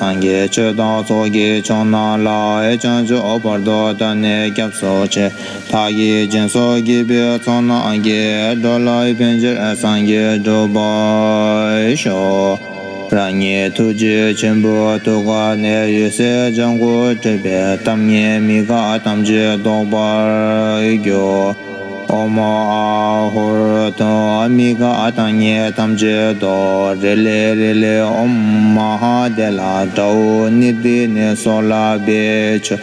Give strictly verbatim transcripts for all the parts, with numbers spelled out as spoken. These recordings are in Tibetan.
སངས་རྒྱས་ཆོས་དང་ཚོགས་ཀྱི་མཆོག་རྣམས་ལ། བྱང་ཆུབ་བར་དུ་བདག་ནི་སྐྱབས་སུ་མཆི། བདག་གིས་སྦྱིན་སོགས་བགྱིས་པའི་ཚོགས་རྣམས་ཀྱིས། འགྲོ་ལ་ཕན་ཕྱིར་སངས་རྒྱས་འགྲུབ་པར་ཤོག། རང་ཉིད་ཐུགས་རྗེ་ཆེན་པོའི་ཐུགས་ཀ་ནས། འོད་ཟེར་ལྗང་གུ་འཕྲོས་པས་ཐབས་མཁས་མི་ཁ་ཐམས་ཅད་བཟློག་པར་འགྱུར། ཨོཾ་ཨཱཿཧཱུྃ་དུ་མི་ཁ་ཐ་སྙད་ཐམས་ཅད་དོ། རེ་ལེ་རེ་ལེ་ཨོཾ་མ་ཧཱ་དེ་ལ་དགྲ་བོ་ནི་དེ་ནི་སོ་ལ་བེ་ཆོ།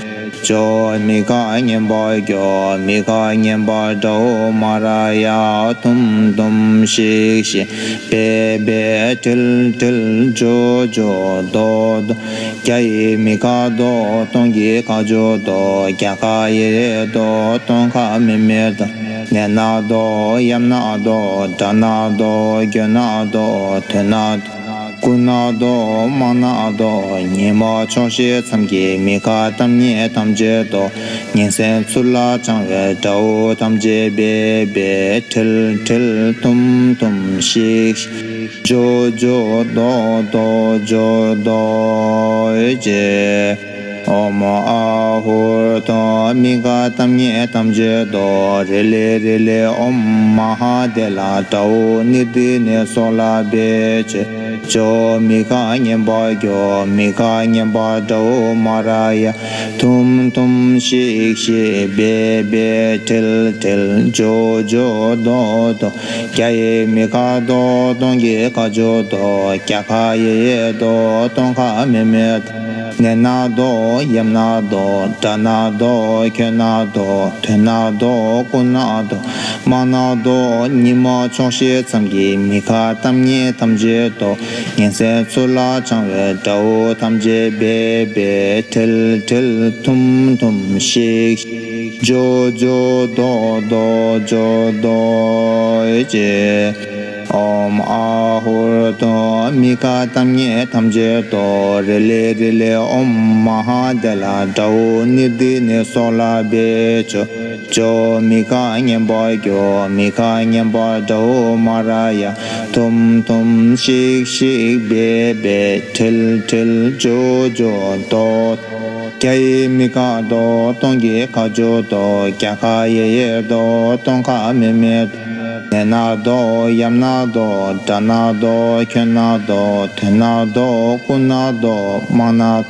ཇོ་མི་ཁ་ངན་པ་སྐྱོ། མི་ཁ་ངན་པ་དགྲ་བོ་མ་ར་ཡ། ཐུམ་ཐུམ་ཤིག་ཤིག་བེ་བེ་ཊིལ་ཊིལ་ཇོ་ཇོ་དོ་དོ། རྒྱ་ཡི་མི་ཁ་དོ། སྟོང་གི་ཁ་ཇོ་དོ། རྒྱ་ཁ་ཡེ་ཡེ་དོ། སྟོང་ཁ་མེ་མེ་དོ། ནེ་ན་དོ། ཡམ་ན་དོ། དྲ་ན་དོ། གྱོ་ན་དོ། ཐོ་ན་དོ། ཀུ་ན་དོ། མ་ན་དོ། ཉི་མ་ཕྱོགས་བཞི་མཚམས་ཀྱི་མི་ཁ་ཐ་སྙད་ཐམས་ཅད་དོ། ངན་སེམས་ཚུར་ལ་འཆང་བའི་དགྲ་བོ་ཐམས་ཅད་བེ་བེ་ཊིལ་ཊིལ་ཐུམ་ཐུམ་ཤིག་ཤིག་ཇོ་ཇོ་དོ་དོ་ཇོ་དོ་ཅེ། ཨོཾ་ཨཱཿཧཱུྃ་དུ་མི་ཁ་ཐ་སྙད་ཐམས་ཅད་དོ། རེ་ལེ་རེ་ལེ་ཨོཾ་མ་ཧཱ་དེ་ལ་དགྲ་བོ་ནི་དེ་ནི་སོ་ལ་བེ་ཆོ། ཇོ་མི་ཁ་ངན་པ་སྐྱོ། མི་ཁ་ངན་པ་དགྲ་བོ་མ་ར་ཡ། ཐུམ་ཐུམ་ཤིག་ཤིག་བེ་བེ་ཊིལ་ཊིལ་ཇོ་ཇོ་དོ་དོ། རྒྱ་ཡི་མི་ཁ་དོ། སྟོང་གི་ཁ་ཇོ་དོ། རྒྱ་ཁ་ཡེ་ཡེ་དོ། སྟོང་ཁ་མེ་མེ་དོ། ནེ་ན་དོ། ཡམ་ན་དོ། དྲ་ན་དོ། གྱོ་ན་དོ། ཐོ་ན་དོ། ཀུ་ན་དོ། མ་ན་དོ། ཉི་མ་ཕྱོགས་བཞི་མཚམས་ཀྱི་མི་ཁ་ཐ་སྙད་ཐམས་ཅད་དོ། ངན་སེམས་ཚུར་ལ་འཆང་བའི་དགྲ་བོ་ཐམས་ཅད་བེ་བེ་ཊིལ་ཊིལ་ཐུམ་ཐུམ་ཤིག་ཤིག་ཇོ་ཇོ་དོ་དོ་ཇོ་དོ་ཅེ། ཨོཾ་ཨཱཿཧཱུྃ་དུ་མི་ཁ་ཐ་སྙད་ཐམས་ཅད་དོ། རེ་ལེ་རེ་ལེ་ཨོཾ་མ་ཧཱ་དེ་ལ་དགྲ་བོ་ནི་དེ་ནི་སོ་ལ་བེ་ཆོ། ཇོ་མི་ཁ་ངན་པ་སྐྱོ། མི་ཁ་ངན་པ་དགྲ་བོ་མ་ར་ཡ། ཐུམ་ཐུམ་ཤིག་ཤིག་བེ་བེ་ཊིལ་ཊིལ་ཇོ་ཇོ་དོ། རྒྱ་ཡི་མི་ཁ་དོ། སྟོང་གི་ཁ་ཇོ་དོ། རྒྱ་ཁ་ཡེ་ཡེ་དོ། སྟོང་ཁ་མེ་མེ་དོ། ནེ་ན་དོ། ཡམ་ན་དོ། དྲ་ན་དོ། གྱོ་ན་དོ། ཐོ་ན་དོ། ཀུ་ན་དོ། མ་ན་དོ།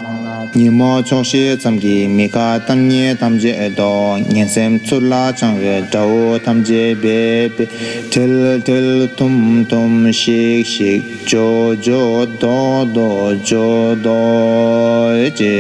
ཉི་མ་ཕྱོགས་བཞི་མཚམས་ཀྱི་མི་ཁ་ཐ་སྙད་ཐམས་ཅད་དོ། ངན་སེམས་ཚུར་ལ་འཆང་བའི་དགྲ་བོ་ཐམས་ཅད་བེ་བེ་ཊིལ་ཊིལ་ཐུམ་ཐུམ་ཤིག་ཤིག་ཇོ་ཇོ་དོ་དོ་ཇོ་དོ་ཅེ།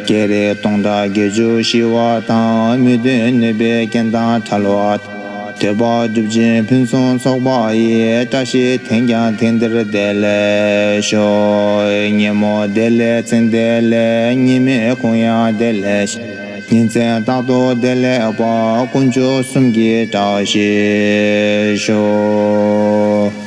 བརྒྱད་རིགས་སྟོང་ཕྲག་བརྒྱད་ཅུ་ཞི་བ་དང་། མི་མཐུན་གནོད་པའི་རྐྱེན་དང་བྲལ་བ་དང་། འདོད་པ་སྒྲུབ་ཅིང་ཕུན་སུམ་ཚོགས་པ་ཡི། བཀྲ་ཤིས་དེང་ཀྱང་དེང་འདིར་བདེ་ལེགས་ཤོག། ཉིན་མོ་བདེ་ལེགས་མཚན་བདེ་ལེགས། ཉི་མའི་གུང་ཡང་བདེ་ལེགས་ཤོག། ཉིན་མཚན་རྟག་ཏུ་བདེ་ལེགས་པ། དཀོན་མཆོག་གསུམ་གྱི་བཀྲ་ཤིས་ཤོག།